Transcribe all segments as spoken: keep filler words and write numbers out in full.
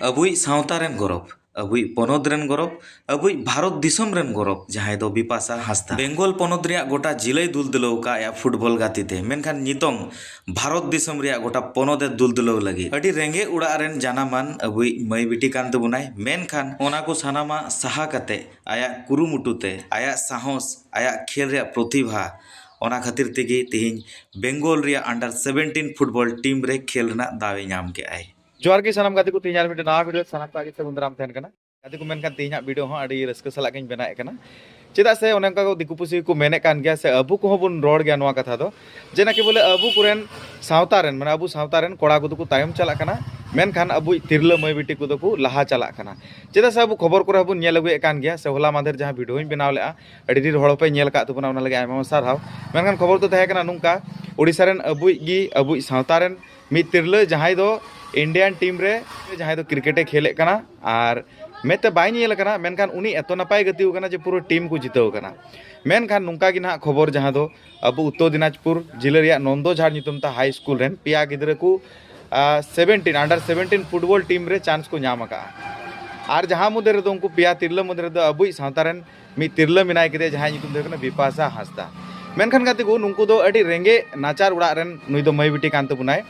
ᱟᱵᱚᱭᱤᱡ ᱥᱟᱶᱛᱟ ᱨᱮᱱ ᱜᱚᱨᱚᱵᱽ, ᱟᱵᱚᱭᱤᱡ ᱯᱚᱱᱚᱛ ᱨᱮᱱ ᱜᱚᱨᱚᱵᱽ, ᱟᱵᱚᱭᱤᱡ ᱵᱷᱟᱨᱚᱛ ᱫᱤᱥᱚᱢ ᱨᱮᱱ ᱜᱚᱨᱚᱵᱽ, ᱡᱟᱦᱟᱸᱭ ᱫᱚ ᱵᱤᱯᱟᱥᱟ ᱦᱟᱸᱥᱫᱟ᱾ ᱵᱮᱝᱜᱚᱞ ᱯᱚᱱᱚᱛ ᱨᱮᱭᱟᱜ ᱜᱚᱴᱟ ᱡᱤᱞᱟᱹᱭ ᱫᱩᱞ ᱫᱩᱞᱟᱹᱣ ᱟᱠᱟᱫ ᱟᱭᱟᱜ ᱯᱷᱩᱴᱵᱚᱞ ᱜᱟᱛᱮ ᱛᱮ, ᱢᱮᱱᱠᱷᱟᱱ ᱱᱤᱛᱚᱝ ᱵᱷᱟᱨᱚᱛ ᱫᱤᱥᱚᱢ ᱨᱮᱭᱟᱜ ᱜᱚᱴᱟ ᱯᱚᱱᱚᱛ ᱮ ᱫᱩᱞ ᱫᱩᱞᱟᱹᱣ ᱞᱟᱹᱜᱤᱫ᱾ ᱟᱹᱰᱤ ᱨᱮᱸᱜᱮᱡ ᱚᱲᱟᱜ ᱨᱮᱱ ᱡᱟᱱᱟᱢᱟᱱ ᱟᱵᱚᱭᱤᱡ ᱢᱟᱹᱭ ᱵᱤᱴᱤ ᱠᱟᱱ ᱛᱟᱵᱚᱱᱟᱭ, ᱢᱮᱱᱠᱷᱟᱱ ᱚᱱᱟ ᱠᱚ ᱥᱟᱱᱟᱢᱟᱜ ᱥᱟᱦᱟ ᱠᱟᱛᱮ ᱟᱭᱟᱜ ᱠᱩᱨᱩᱢᱩᱴᱩ ᱛᱮ, ᱟᱭᱟᱜ ᱥᱟᱦᱚᱥ, ᱟᱭᱟᱜ ᱠᱷᱮᱞ ᱨᱮᱭᱟᱜ ᱯᱨᱚᱛᱤᱵᱷᱟ, ᱚᱱᱟ ᱠᱷᱟᱹᱛᱤᱨ ᱛᱮᱜᱮ ᱛᱮᱦᱮᱧ ᱵᱮᱝᱜᱚᱞ ᱨᱮᱭᱟᱜ under seventeen ᱯᱷᱩᱴᱵᱚᱞ ᱴᱤᱢ ᱨᱮ ᱠᱷᱮᱞ ᱨᱮᱱᱟᱜ ᱫᱟᱣ ᱮ ᱧᱟᱢ ᱠᱮᱜᱼᱟᱭ᱾ ᱡᱚᱦᱟᱨ ᱜᱮ ᱥᱟᱱᱟᱢ ᱜᱟᱛᱮ ᱠᱚ, ᱛᱮᱦᱮᱧ ᱟᱨ ᱢᱤᱫᱴᱮᱱ ᱱᱟᱣᱟ ᱵᱷᱤᱰᱤᱭᱳ ᱥᱟᱱᱟᱢ ᱠᱚᱣᱟᱜ ᱜᱮ ᱥᱟᱹᱜᱩᱱ ᱫᱟᱨᱟᱢ ᱛᱟᱦᱮᱱ ᱠᱟᱱᱟ᱾ ᱜᱟᱛᱮ ᱠᱚ, ᱢᱮᱱᱠᱷᱟᱱ ᱛᱮᱦᱮᱧᱟᱜ ᱵᱷᱤᱰᱤᱭᱳ ᱦᱚᱸ ᱟᱹᱰᱤ ᱨᱟᱹᱥᱠᱟᱹ ᱥᱟᱞᱟᱜ ᱜᱤᱧ ᱵᱮᱱᱟᱣᱮᱫ ᱠᱟᱱᱟ᱾ ᱪᱮᱫᱟᱜ ᱥᱮ ᱚᱱᱮ ᱚᱱᱠᱟ ᱠᱚ ᱫᱤᱠᱩ ᱯᱩᱥᱤ ᱠᱚ ᱢᱮᱱᱮᱫ ᱠᱟᱱ ᱜᱮᱭᱟ, ᱥᱮ ᱟᱵᱚ ᱠᱚᱦᱚᱸ ᱵᱚᱱ ᱨᱚᱲ ᱜᱮᱭᱟ ᱱᱚᱣᱟ ᱠᱟᱛᱷᱟ ᱫᱚ, ᱡᱮ ᱱᱟᱠᱤ ᱵᱚᱞᱮ ᱟᱵᱚ ᱠᱚᱨᱮᱱ ᱥᱟᱶᱛᱟ ᱨᱮᱱ, ᱢᱟᱱᱮ ᱟᱵᱚ ᱥᱟᱶᱛᱟ ᱨᱮᱱ ᱠᱚᱲᱟ ᱠᱚᱫᱚ ᱠᱚ ᱛᱟᱭᱚᱢ ᱪᱟᱞᱟᱜ ᱠᱟᱱᱟ, ᱢᱮᱱᱠᱷᱟᱱ ᱟᱵᱚᱭᱤᱡ ᱛᱤᱨᱞᱟᱹ ᱢᱟᱹᱭ ᱵᱤᱴᱤ ᱠᱚᱫᱚ ᱠᱚ ᱞᱟᱦᱟ ᱪᱟᱞᱟᱜ ᱠᱟᱱᱟ᱾ ᱪᱮᱫᱟᱜ ᱥᱮ ᱟᱵᱚ ᱠᱷᱚᱵᱚᱨ ᱠᱚᱨᱮ ᱦᱚᱸ ᱵᱚᱱ ᱧᱮᱞ ᱟᱹᱜᱩᱭᱮᱫ ᱠᱟᱱ ᱜᱮᱭᱟ, ᱥᱮ ᱦᱚᱞᱟ ᱢᱟᱫᱷᱮᱨ ᱡᱟᱦᱟᱸ ᱵᱷᱤᱰᱤᱭᱳᱧ ᱵᱮᱱᱟᱣ ᱞᱮᱫᱼᱟ, ᱟᱹᱰᱤ ᱰᱷᱮᱨ ᱦᱚᱲ ᱯᱮ ᱧᱮᱞ ᱟᱠᱟᱫ ᱛᱟᱵᱚᱱᱟ, ᱚᱱᱟ ᱞᱟᱹᱜᱤᱫ ᱟᱭᱢᱟ ᱟᱭᱢᱟ ᱥᱟᱨᱦᱟᱣ᱾ ᱢᱮᱱᱠᱷᱟᱱ ᱠᱷᱚᱵᱚᱨ ᱫᱚ ᱛᱟᱦᱮᱸ ᱠᱟᱱᱟ ᱱᱚᱝᱠᱟ, ᱳᱰᱤᱥᱟ ᱨᱮᱱ ᱟᱵᱚᱭᱤᱡ ᱜᱮ, ᱟᱵᱚᱭᱤᱡ ᱥᱟᱶᱛᱟ ᱨᱮᱱ ᱢᱤᱫ ᱛᱤᱨᱞᱟᱹ, ᱡᱟᱦᱟᱸᱭ ᱫᱚ ᱤᱱᱰᱤᱭᱟᱱ ᱴᱤᱢ ᱨᱮ, ᱡᱟᱦᱟᱸᱭ ᱫᱚ ᱠᱨᱤᱠᱮᱴ ᱮ ᱠᱷᱮᱞᱮᱫ ᱠᱟᱱᱟ, ᱟᱨ ᱢᱮᱫ ᱛᱮ ᱵᱟᱭ ᱧᱮᱞ ᱟᱠᱟᱱᱟ, ᱢᱮᱱᱠᱷᱟᱱ ᱩᱱᱤ ᱮᱛᱚ ᱱᱟᱯᱟᱭ ᱜᱟᱛᱮ ᱟᱠᱟᱱᱟ ᱡᱮ ᱯᱩᱨᱟᱹ ᱴᱤᱢ ᱠᱚ ᱡᱤᱛᱟᱹᱣ ᱟᱠᱟᱱᱟ᱾ ᱢᱮᱱᱠᱷᱟᱱ ᱱᱚᱝᱠᱟ ᱜᱮ ᱱᱟᱦᱟᱜ ᱠᱷᱚᱵᱚᱨ, ᱡᱟᱦᱟᱸ ᱫᱚ ᱟᱵᱚ ᱩᱛᱛᱚᱨ ᱫᱤᱱᱟᱡᱽᱯᱩᱨ ᱡᱤᱞᱟᱹ ᱨᱮᱭᱟᱜ ᱱᱚᱱᱫᱚᱡᱷᱟᱲ ᱧᱩᱛᱩᱢ ᱛᱮ ᱦᱟᱭ ᱥᱠᱩᱞ ᱨᱮᱱ ᱯᱮᱭᱟ ᱜᱤᱫᱽᱨᱟᱹ ᱠᱚ, ᱟᱨ, seventeen, under seventeen football team ᱨᱮ ᱪᱟᱱᱥ ᱠᱚ ᱧᱟᱢ ᱟᱠᱟᱫᱼᱟ᱾ ᱟᱨ ᱡᱟᱦᱟᱸ ᱢᱚᱫᱽᱫᱷᱮ ᱨᱮᱫᱚ ᱩᱱᱠᱩ ᱯᱮᱭᱟ ᱛᱤᱨᱞᱟᱹ ᱢᱚᱫᱽᱫᱷᱮ ᱨᱮᱫᱚ ᱟᱵᱚᱭᱤᱡ ᱥᱟᱶᱛᱟ ᱨᱮᱱ ᱢᱤᱫ ᱛᱤᱨᱞᱟᱹ ᱢᱮᱱᱟᱭ ᱠᱮᱫᱮᱭᱟ, ᱡᱟᱦᱟᱸᱭ ᱧᱩᱛᱩᱢ ᱫᱚ ᱦᱩᱭᱩᱜ ᱠᱟᱱᱟ ᱵᱤᱯᱟᱥᱟ ᱦᱟᱸᱥᱫᱟ᱾ ᱢᱮᱱᱠᱷᱟᱱ ᱜᱟᱛᱮ ᱠᱚ, ᱱᱩᱠᱩ ᱫᱚ ᱟᱹᱰᱤ ᱨᱮᱸᱜᱮᱡ ᱱᱟᱪᱟᱨ ᱚᱲᱟᱜ ᱨᱮᱱ ᱱᱩᱭ ᱫᱚ ᱢᱟᱹᱭ ᱵᱤᱴᱤ ᱠᱟᱱ ᱛᱟᱵᱚᱱᱟᱭ᱾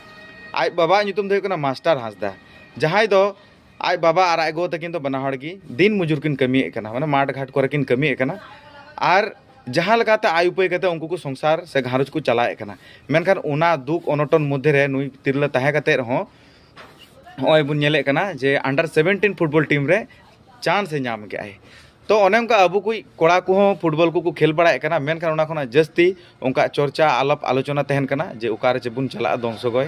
ᱟᱡ ᱵᱟᱵᱟᱣᱟᱜ ᱧᱩᱛᱩᱢ ᱫᱚ ᱦᱩᱭᱩᱜ ᱠᱟᱱᱟ ᱢᱟᱥᱴᱟᱨ ᱦᱟᱸᱥᱫᱟ, ᱡᱟᱦᱟᱸᱭ ᱫᱚ ᱟᱡ ᱵᱟᱵᱟ ᱟᱨ ᱟᱡ ᱜᱚ ᱛᱟᱹᱠᱤᱱ ᱫᱚ ᱵᱟᱱᱟ ᱦᱚᱲ ᱜᱮ ᱫᱤᱱ ᱢᱚᱡᱩᱨ ᱠᱤᱱ ᱠᱟᱹᱢᱤᱭᱮᱫ ᱠᱟᱱᱟ, ᱢᱟᱱᱮ ᱢᱟᱴᱷ ᱜᱷᱟᱴ ᱠᱚᱨᱮ ᱠᱤᱱ ᱠᱟᱹᱢᱤᱭᱮᱫ ᱠᱟᱱᱟ᱾ ᱟᱨ ᱡᱟᱦᱟᱸ ᱞᱮᱠᱟᱛᱮ ᱟᱭ ᱩᱯᱟᱹᱭ ᱠᱟᱛᱮ ᱩᱱᱠᱩ ᱠᱚ ᱥᱚᱝᱥᱟᱨ ᱥᱮ ᱜᱷᱟᱨᱚᱸᱡᱽ ᱠᱚ ᱪᱟᱞᱟᱣᱮᱫ ᱠᱟᱱᱟ᱾ ᱢᱮᱱᱠᱷᱟᱱ ᱚᱱᱟ ᱫᱩᱠ ᱚᱱᱚᱴᱚᱱ ᱢᱚᱫᱽᱫᱷᱮ ᱨᱮ ᱱᱩᱭ ᱛᱤᱨᱞᱟᱹ ᱛᱟᱦᱮᱸ ᱠᱟᱛᱮ ᱨᱮᱦᱚᱸ ᱱᱚᱜᱼᱚᱭ ᱵᱚᱱ ᱧᱮᱞᱮᱫ ᱠᱟᱱᱟ ᱡᱮ under seventeen ᱯᱷᱩᱴᱵᱚᱞ ᱴᱤᱢ ᱨᱮ ᱪᱟᱱᱥ ᱮ ᱧᱟᱢ ᱠᱮᱜᱼᱟᱭ᱾ ᱛᱚ ᱚᱱᱮ ᱚᱱᱠᱟ ᱟᱵᱚ ᱠᱚ ᱠᱚᱲᱟ ᱠᱚᱦᱚᱸ ᱯᱷᱩᱴᱵᱚᱞ ᱠᱚᱠᱚ ᱠᱷᱮᱞ ᱵᱟᱲᱟᱭᱮᱫ ᱠᱟᱱᱟ, ᱢᱮᱱᱠᱷᱟᱱ ᱚᱱᱟ ᱠᱷᱚᱱᱟᱜ ᱡᱟᱹᱥᱛᱤ ᱚᱱᱠᱟ ᱪᱚᱨᱪᱟ, ᱟᱞᱟᱯ ᱟᱞᱳᱪᱚᱱᱟ ᱛᱟᱦᱮᱱ ᱠᱟᱱᱟ ᱡᱮ ᱚᱠᱟᱨᱮ ᱪᱮᱫ ᱵᱚᱱ ᱪᱟᱞᱟᱜᱼᱟ ᱫᱚᱝ ᱥᱚᱜᱚᱭ᱾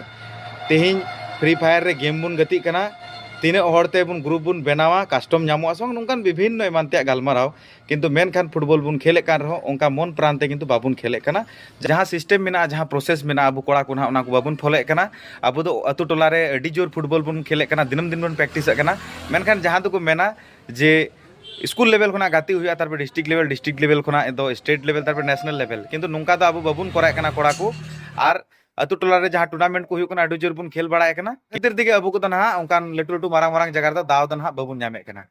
ᱛᱮᱦᱮᱧ ᱯᱷᱨᱤ ᱯᱷᱟᱭᱟᱨ ᱨᱮ ᱜᱮᱢ ᱵᱚᱱ ᱜᱟᱛᱮᱜ ᱠᱟᱱᱟ, ᱛᱤᱱᱟᱹᱜ ᱦᱚᱲ ᱛᱮ ᱵᱚᱱ ᱜᱨᱩᱯ ᱵᱚᱱ ᱵᱮᱱᱟᱣᱟ, ᱠᱟᱥᱴᱚᱢ ᱧᱟᱢᱚᱜᱼᱟ ᱥᱮ ᱵᱟᱝ, ᱱᱚᱝᱠᱟᱱ ᱵᱤᱵᱷᱤᱱᱱᱚ ᱮᱢᱟᱱ ᱛᱮᱭᱟᱜ ᱜᱟᱞᱢᱟᱨᱟᱣ᱾ ᱠᱤᱱᱛᱩ ᱢᱮᱱᱠᱷᱟᱱ ᱯᱷᱩᱴᱵᱚᱞ ᱵᱚᱱ ᱠᱷᱮᱞᱮᱫ ᱠᱟᱱ ᱨᱮᱦᱚᱸ ᱚᱱᱠᱟ ᱢᱚᱱ ᱯᱨᱟᱱ ᱛᱮ ᱠᱤᱱᱛᱩ ᱵᱟᱵᱚᱱ ᱠᱷᱮᱞᱮᱫ ᱠᱟᱱᱟ᱾ ᱡᱟᱦᱟᱸ ᱥᱤᱥᱴᱮᱢ ᱢᱮᱱᱟᱜᱼᱟ, ᱡᱟᱦᱟᱸ ᱯᱨᱚᱥᱮᱥ ᱢᱮᱱᱟᱜᱼᱟ, ᱟᱵᱚ ᱠᱚᱲᱟ ᱠᱚ ᱱᱟᱦᱟᱜ ᱚᱱᱟ ᱠᱚ ᱵᱟᱵᱚᱱ ᱯᱷᱚᱞᱳᱭᱮᱫ ᱠᱟᱱᱟ᱾ ᱟᱵᱚ ᱫᱚ ᱟᱛᱳ ᱴᱚᱞᱟ ᱨᱮ ᱟᱹᱰᱤ ᱡᱳᱨ ᱯᱷᱩᱴᱵᱚᱞ ᱵᱚᱱ ᱠᱷᱮᱞᱮᱫ ᱠᱟᱱᱟ, ᱫᱤᱱᱟᱹᱢ ᱫᱤᱱ ᱵᱚᱱ ᱯᱨᱮᱠᱴᱤᱥᱮᱫ ᱠᱟᱱᱟ, ᱢᱮᱱᱠᱷᱟᱱ ᱡᱟᱦᱟᱸ ᱫᱚᱠᱚ ᱢᱮᱱᱟ ᱡᱮ ᱥᱠᱩᱞ ᱞᱮᱵᱮᱞ ᱠᱷᱚᱱᱟᱜ ᱜᱟᱛᱮ ᱦᱩᱭᱩᱜᱼᱟ, ᱛᱟᱨᱯᱚᱨ ᱰᱤᱥᱴᱨᱤᱠᱴ ᱞᱮᱵᱮᱞ, ᱰᱤᱥᱴᱨᱤᱠᱴ ᱞᱮᱵᱮᱞ ᱠᱷᱚᱱᱟᱜ ᱫᱚ ᱥᱴᱮᱴ ᱞᱮᱵᱮᱞ, ᱛᱟᱨᱯᱚᱨ ᱱᱮᱥᱱᱟᱞ ᱞᱮᱵᱮᱞ, ᱠᱤᱱᱛᱩ ᱱᱚᱝᱠᱟ ᱫᱚ ᱟᱵᱚ ᱵᱟᱵᱚᱱ ᱠᱚᱨᱟᱣᱮᱫ ᱠᱟᱱᱟ ᱠᱚᱲᱟ ᱠᱚ᱾ ᱟᱨ ᱟᱹᱛᱩ ᱴᱚᱞᱟ ᱨᱮ ᱡᱟᱦᱟᱸ ᱴᱩᱨᱱᱟᱢᱮᱱᱴ ᱠᱚ ᱦᱩᱭᱩᱜ ᱠᱟᱱᱟ, ᱟᱹᱰᱤ ᱡᱳᱨ ᱵᱚᱱ ᱠᱷᱮᱞ ᱵᱟᱲᱟᱭᱮᱫ ᱠᱟᱱᱟ᱾ ᱠᱷᱟᱹᱛᱤᱨ ᱛᱮᱜᱮ ᱟᱵᱚ ᱠᱚᱫᱚ ᱱᱟᱦᱟᱜ ᱚᱱᱠᱟᱱ ᱞᱟᱹᱴᱩ ᱞᱟᱹᱴᱩ ᱢᱟᱨᱟᱝ ᱢᱟᱨᱟᱝ ᱡᱟᱭᱜᱟ ᱨᱮᱫᱚ ᱫᱟᱣ ᱫᱚ ᱱᱟᱦᱟᱜ ᱵᱟᱵᱚᱱ ᱧᱟᱢᱮᱫ ᱠᱟᱱᱟ᱾